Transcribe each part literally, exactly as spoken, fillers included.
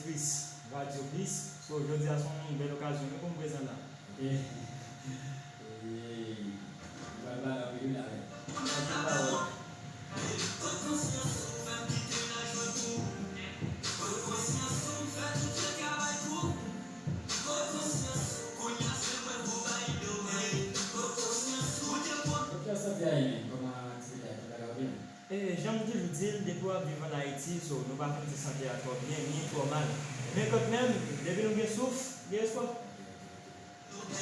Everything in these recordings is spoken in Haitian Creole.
Plis, Radyo Plis. So, jodi a se yon bèl okazyon wi pou m prezan la. Ok. Ey, nou pral pale anpil wi la, men. Anpil pawòl. Kòman santi a ye menm? Kòman aktivite a, tout bagay ok menm? E, jan m toujou di l, depi w ap viv ann Ayiti, so, nou pa konn si sante a twò byen, ni twò mal. Men kanmenm, depi nou gen souf, gen espwa. Gen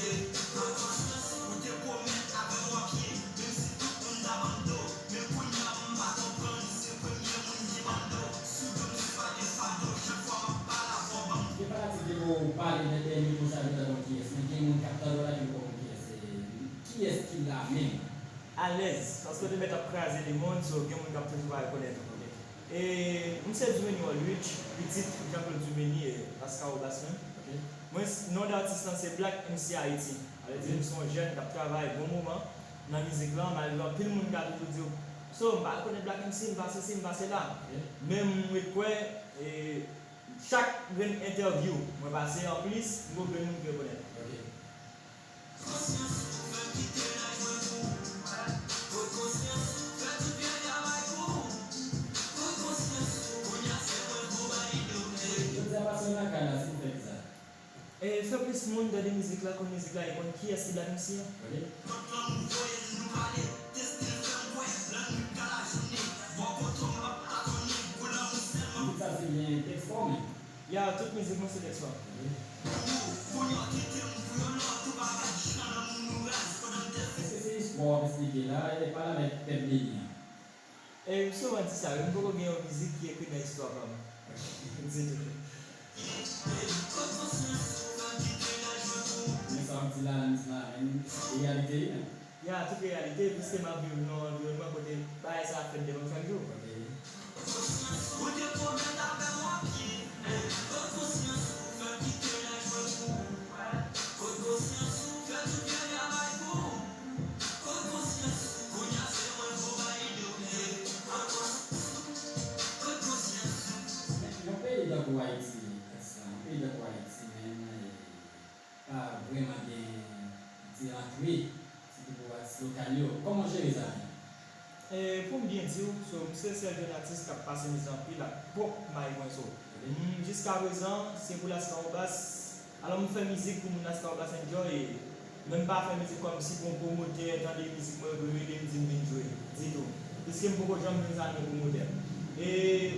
fanatik depi w pale nan dènye mo sa yo ta konn kiyès, men gen moun k ap tande w la ki poko konn kiyès. E, kiyès ki la menm? Alèz, paske w te mèt ap kraze lemonn, so gen moun k ap toujou pa rekonèt ou. E, m se Dumenie Wallrich, pitit Jean Claude Dumenie, e, Lascahobas menm. Mwen, non d atis lan se Black M C Haiti. Sa vle di m se yon jèn k ap travay bon moman nan mizik lan, malgre anpil moun ka toujou di w, so, m pa rekonèt Black M C, m pa sesi, m pa sela. Men m ret kwè, e, chak grenn entèvyou mwen pase, anplis, m gon grenn moun ki rekonèt. Jodi a pase w nan kay la, se pou fè kisa? E fè plis moun tande mizik la, konn mizik la, e konn kiyès ki Black M C an. Ok. Tout sa se byen tèks pa w menm? Ya, tout mizik mwen se tèks pa m. Èske se istwa w ap esplike la, e pa l avèk pèp Beni an? E m souvan di sa wi, m poko gen yon mizik ki ekri nan istwa pa m. Ditou. Men sa w ap di la, nan mizik la, men se reyalite wi menm. Ya, tout reyalite, piske m ap viv nan yon anviwònman kote bagay sa ap fèt devan m chak jou. Ok. Men yon peyi tankou Ayiti, atis la, yon peyi tankou Ayiti menm, e, pa vrèman gen ti rantre, sitou pou atis lokal yo. Kòman w jere sa menm? E, pou m byen di w, so, m se sèl jèn atis k ap pase mize anpil ak pwòp may mwen, so. M, jiskaprezan, se pou Lascahobas. Alò, m fè mizik pou moun Lascahobas enjoy, e men m pa fè mizik kòmsi pou yon pwomotè tande mizik mwen epi rele m di m vin jwe. Ditou. Piske m poko janm jwenn sa nan yon pwomotè. E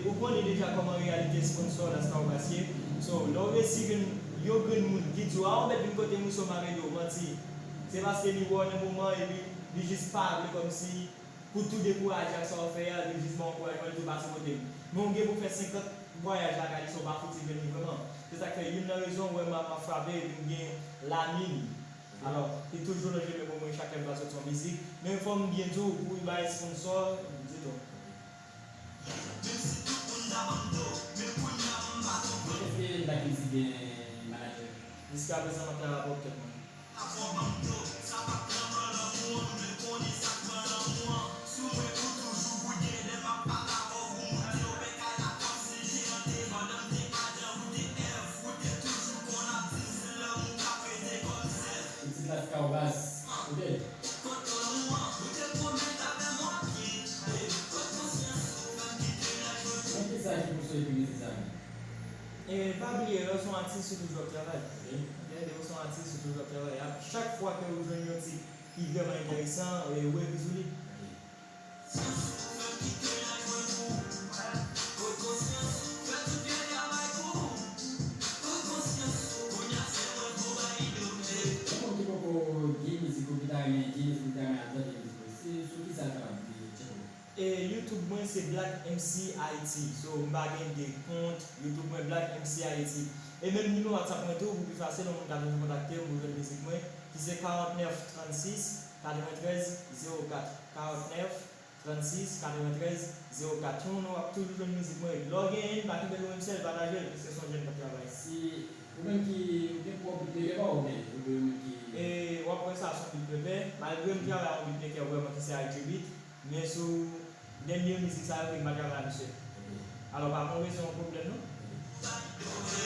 ou konnen deja kòman reyalite sponsò Lascahobas ye. So, lè w resi jwenn yon grenn moun ki di w, a, w mèt vin kote m wi, so m ap ede w, manti. Se paske li wè w nan moman epi li jis pa vle kòmsi pou tou dekouraje ak sa w fè a, li jis ba w ankourajman, li di w pase kote m. Men w gen pou fè senkant vwayaj lakay li san w pa fouti jwenn li vrèman. Se sa k fè youn nan rezon w wè m ap, m ap frape epi m gen lamin. Alò, li toujou lonje men pou mwen chak lè m pral soti yon mizik. Men fò m byen di w, pou bagay sponsò, ditou. Èske Black M C gen manadjè? Jiskaprezan, m ap travay avè tèt mwen. Pitit Lascahobas, koute l. Men kisa ki pouse w ekri mizik sa menm? E pa bliye, lè w se yon atis, ou toujou ap travay. Ok. Ok, lè w se yon atis, ou toujou ap travay. A, chak fwa ke ou jwenn yon tit ki vrèman enteresan, e, ou ekri sou li. Ok. Yon moun ki poko gen mizik ou ki ta renmen, gen mizik ou ki ta renmen al tande mizik ou, se sou kisa l kapab tcheke w? E, YouTube mwen se Black M C Haiti. So, m pa gen de kont YouTube mwen, Black M C Haiti. E menm nimewo WhatsApp mwen tou, pou pi fasil, yon moun ka toujou kontakte m pou jwenn mizik mwen, ki se karant nèf trannsis katreventrèz zewo kat. Karant nèf trannsis katreventrèz zewo kat. Yon moun w ap toujou jwenn mizik mwen. Lè w genyen l, pa kenbe l ou menm sèl, pataje l, piske se yon jèn k ap travay. Si ou menm ki, ou gen pwòp beatmaker pa w oubyen, oubyen ou menm ki... E, w ap wè sa sou beatmaker, malgre m travay ak yon beatmaker vrèman ki se I G Beat, men sou dènye mizik sa yo, m pa travay ak misye. Ok. Alò, pa gen rezon, pwoblèm non. Ok.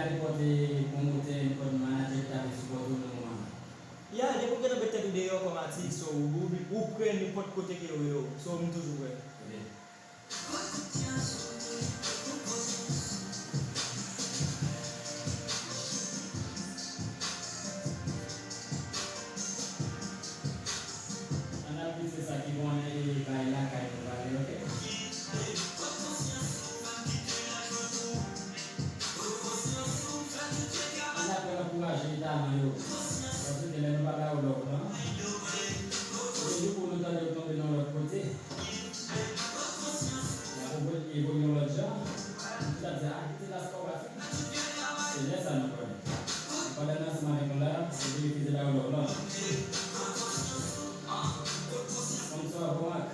Nenpòt pwomotè, nenpòt manadjè ki ta vle sipòte w nan moman an. Ya, depi w gen nan met tèt ou deyò kòm atis, so, ou, ou, ou prè nenpòt kote ke yo rele w. So, m toujou prè. Ann ap di se sa ki bon, e bay lakay nou pale, oke? Ann aprann ankouraje talan yo. Paske lè nou pa ba yo love lan, se jou pou nou tande yo tonbe nan lòt kote. Y ap evo-, evolye yon lòt jan. Tout ap di, "Ah, kite Lascaux pase." Se lè sa nou konnen. Pandan n ansanm avèk nou la, nou te refize ba yo love lan. Sponsor Vomak.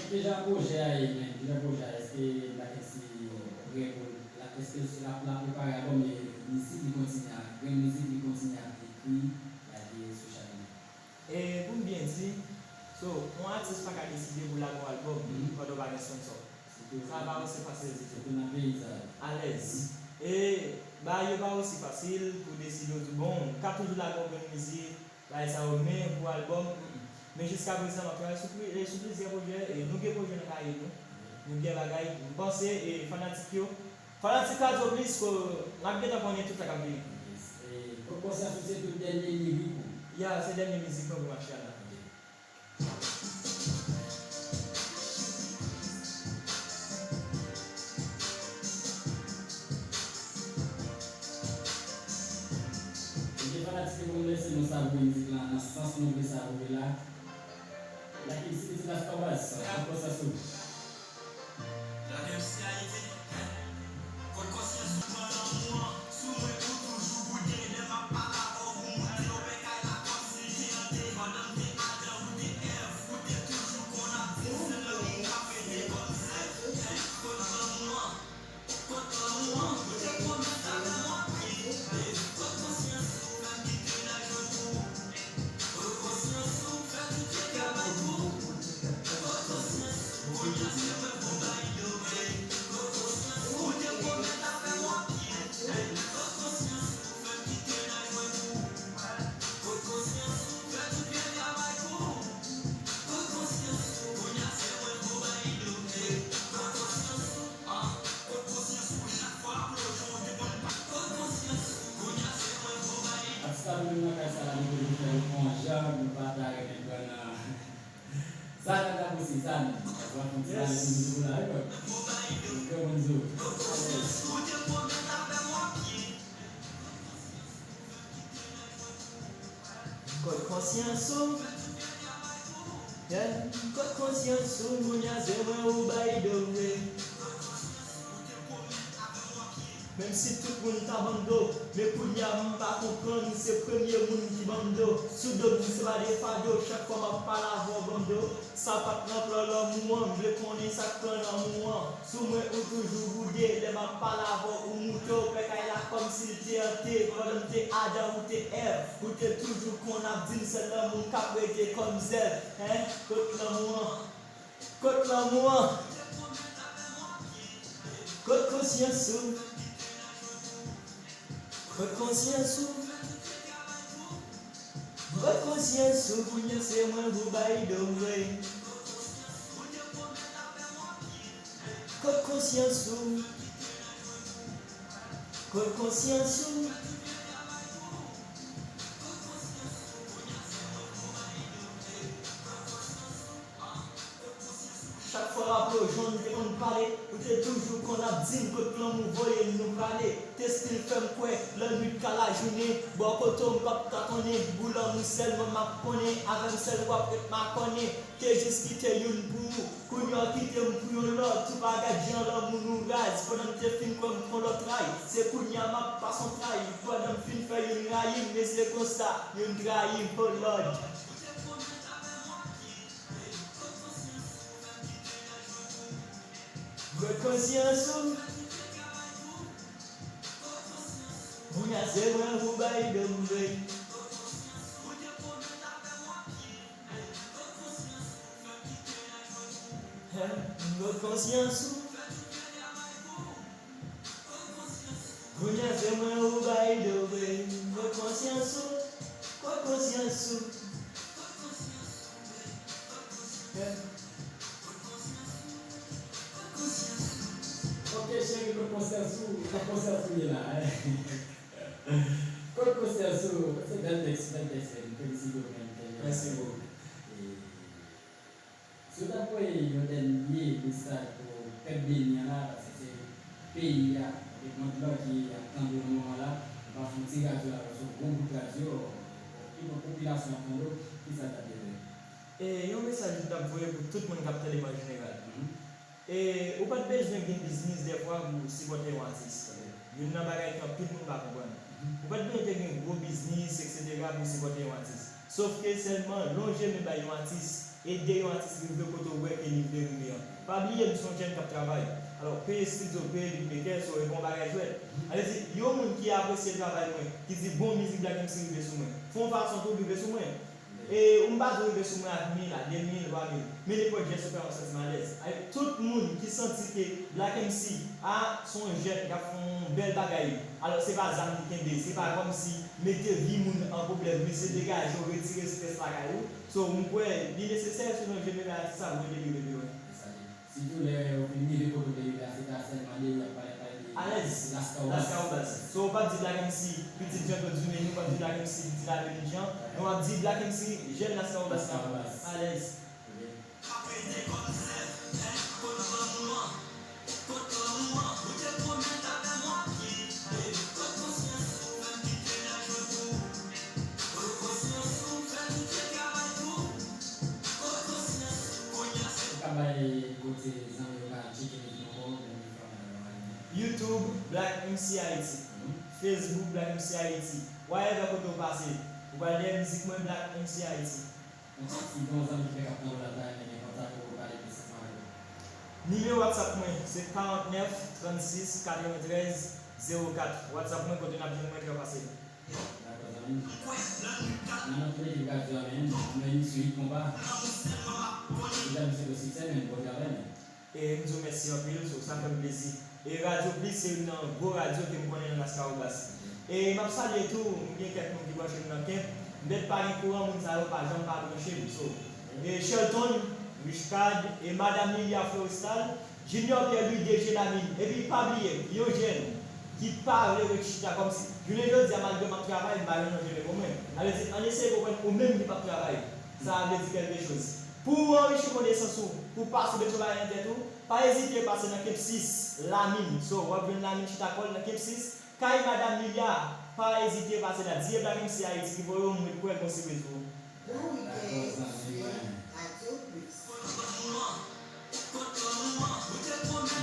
Kijan pwojè a ye menm? Kijan pwojè a ye? Èske Black M C prè pou l, èske l ap, l ap prepare albòm, e mizik li kontinye ap, gen mizik li kontinye ap ekri, lage sou chanèl li? E pou m byen di, so, yon atis pa ka deside pou lage yon albòm pandan w pa gen sponsor. Sa pa osi fasil ditou. Sitou nan peyi sa yo. Alèz. E bagay yo pa osi fasil pou deside w di, bon, m ka toujou lage yon grenn mizik, bagay sa yo, men pou albòm, mm, mm. Men jiska prezan, m ap travay sou pli-, e sou plizyè pwojè, e nou gen pwojè nan kaye nou. Nou gen bagay, m panse, e fanatik yo, fanatik Radyo Plis, ko, n ap gentan konnen tout sa k ap vini. Yes. E Kot Konsyans ou se tout dènye mizik ou? Ya, se dènye mizik mwen pou mache a la. Ebyen, fanatik yo, pou nou lese nou savure mizik lan nan sans nou vle savure la. Lakim si piti las pa baz, Kot Konsyans ou. Black M C Ayiti, Kot Konsyans ou pran lanmou an, sou mwen ou toujou boude, lè m ap pale avè w, ou moute, ou pè kay la kòm si l te hante, pandan m te Adan, ou te Èv, ou te toujou konn ap di m se lanmou k ap rete kòm zèv. Kot lanmou an? Kot lanmou an? Ou te pwomèt avè m w ap pye. Kot konsyans ou? Fè m kite laj mwen pou ou. Kot konsyans ou? Fè tout pye travay pou ou. Kot konsyans ou? Kounye a se mwen pou bay do mwen. Kot konsyans ou? Ou te pwomèt avè m w ap pye. Kot konsyans ou? Fè m kite laj mwen pou ou. Kot konsyans ou? Fè tout pye travay pou ou. Kot konsyans ou? Kounye a se mwen pou bay do mwen. Kot konsyans ou? Ah, kot konsyans ou? Chak fwa w ap lonje w te konn pa. Kot konsyans ou? Kounye a se mwen pou bay. Atis la nou menm nan kay sa la, nou toujou fè l yon jan, nou pa ta renmen pran nan. Zan nan ta pouse, Zan. Zan fon ti pale pou nou tou la, wi, pèp. Nou fè moun di w. Kot konsyans ou? Yeah. Kot konsyans ou, kounye a se mwen ou bay do vre. Menm si tout moun ta ban m do, men kounye a m pa konprann, se premye moun ki ban m do. Sou do m se pa de fado, chak fwa m ap pale avè w ban m do. Sa pa t nan plan lanmou an, m vle konnen sa k plan lanmou an. Sou mwen ou toujou boude, lè m ap pale avè w ou moute, ou pè kay la kòm si l te hante, pandan m te Adan ou te Èv, ou te toujou konn ap di m sèl lanmou m k ap rete kòm zèv, en, kot lanmou an? Kot lanmou an? Kot konsyans ou? Kot konsyans ou? Kot konsyans ou? Kounye a se mwen pou bay do vre. Kot konsyans ou? Kot konsyans ou? Chak fwa raple w jan nou te konn pale, ou te toujou konn ap di m kot lanmou voye n nou prale. Te still fè m kwè, lannwit ka lajounen, bò kote w m p ap ka konnen, pou lanmou sèlman m ap konnen, avè m sèl w ap ret makònen. Te jis kite youn pou ou, kounye a w kite m pou yon lòt, ou pa gad jan lanmou nou raz, pandan m te fin kwè m pran lòt ray, se kounye a m ap pase yon tray, pandan m fin fè youn rayi m, men se konsa, youn trayi m, oh Lord. Kot konsyans Kot konsyans ou? Kounye a se mwen ou bay do m vre. Kot konsyans ou? Kounye a se mwen ou bay do vre. Kot konsyans ou? Kot konsyans ou? Ok, cheri, kot konsyans ou? Kot konsyans ou ye la? Kot konsyans ou? Se bèl tèks, bèl tèks, men m felisite w, men m felisite w. Mèsi bokou. E, si w ta voye yon dènye mesaj pou pèp Beni an la, paske se peyi a, e mond lan ki ap tande w nan moman la, ou pa fè yon ti radyo la, paske yon gwo bout radyo, e popilasyon ap tande w, kisa w ta vle voye? E yon mesaj m t ap voye pou tout moun k ap tande m an jeneral. Mhm. E ou pa t bezwen gen biznis dèfwa pou w sipòte yon atis. Youn nan bagay ke anpil moun pa konprann. Mhm. Ou pa t bezwen te gen gwo biznis, etsetera, pou w sipòte yon atis. Sòf ke sèlman lonje men bay yon atis, ede yon atis rive kote w wè ke li vle rive an. Pa bliye, m se yon jèn k ap travay. Alò, peye estidyo, peye beatmaker, so e pa yon bagay jwèt. Mhm. Sa vle di, yon moun ki apresye travay mwen, ki di bon mizik Black M C rive sou mwen, fè yon fason tou rive sou mwen. E ou m pa di w rive sou mwen ak mil, ak de mil, twa mil. Men nenpòt jès ou fè m ap santi m alèz. Avèk tout moun ki santi ke Black M C a se yon jèn k ap fè yon bèl bagay. Alò, se pa zam li kenbe, se pa kòmsi mete vi moun an pwoblèm, men se degaje w, retire estrès lakay ou. So, m kwè li nesesè, sinon je me atis sa, mwen te rive pi lwen. Sitou lè yo fin rive kote w te rive a, se pa sèlman de yo y ap pale, pale de Lascahobas. Lascahobas. So, ou p ap di Black M C, pitit Jean Claude Dumesnil, ou p ap di Black M C, pitit Lamine Jean, men w ap di Black M C, jèn Lascahobas la. Lascahobas. Alèz. Ok. Ou ka bay kote zanmi yo ka tcheke nou tou ankò, menm yon fwa nou ta pral. YouTube, Black M C Haiti. Mhm. Facebook, Black M C Haiti. Wherever kote w pase, ou pral dèyè mizik mwen, Black M C Haiti. Konsa, si gen yon zanmi ki fèk ap tande w la, ta renmen gen kontak ou pou pale plis ansanm avè w. Nimewo WhatsApp mwen, se karant nèf, trannsis, katreventrèz, zewo kat. WhatsApp mwen, kote n ap jwenn mwen trè fasil. Dakò, zanmi m. Nan non tout ekip radyo a, men, nan emisyon Hit Konpa. Medam, m swete w siksè, men, bon travay, men. E m di w mèsi anpil, so, sa fè m plezi. E Radyo Plis se youn nan gwo radyo ke m konnen nan Lascahobas. E m ap salye tou, m gen kèk moun ki branche m nan Kemp. M bèt pa gen kouran, moun sa yo pa janm pa branche m. So, e Shelton, Richcard, e Madam Lilia Florestal, Junior Pierre Louis, D J Lamine. Epi pa bliye, yon jèn ki pa vle ret chita kòmsi. Jounen jodi a, malgre m ap travay, m pa gen manje men pou mwen. Sa vle di, ann eseye konprann ou menm ki p ap travay. Sa vle di kèlke choz. Pou w anrichi konesans ou, pou w pa sou beton bagay nan tèt ou, pa ezite pase nan Kemp sis, Lamine. So, w ap jwenn Lamine chita kò l nan Kemp sis, kay Madam Lilia. Pa ezite pase la. Di e Black M C Haiti ki voye w, m ret kwè l gon sipriz pou ou. Bon weekend sur Radio Plus.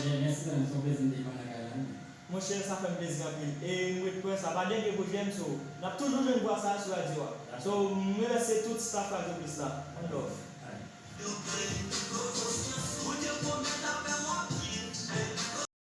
Ebyen, mèsi zanmi, se yon plezi m te jwenn nan kay la, wi. Monchè, sa fè m plezi anpil. E m ret kwè sa pa dènye pwojè m, so, n ap toujou jwenn vwa sa a sou radyo a. So, m remèsye tout staff Radyo Plis la. One love.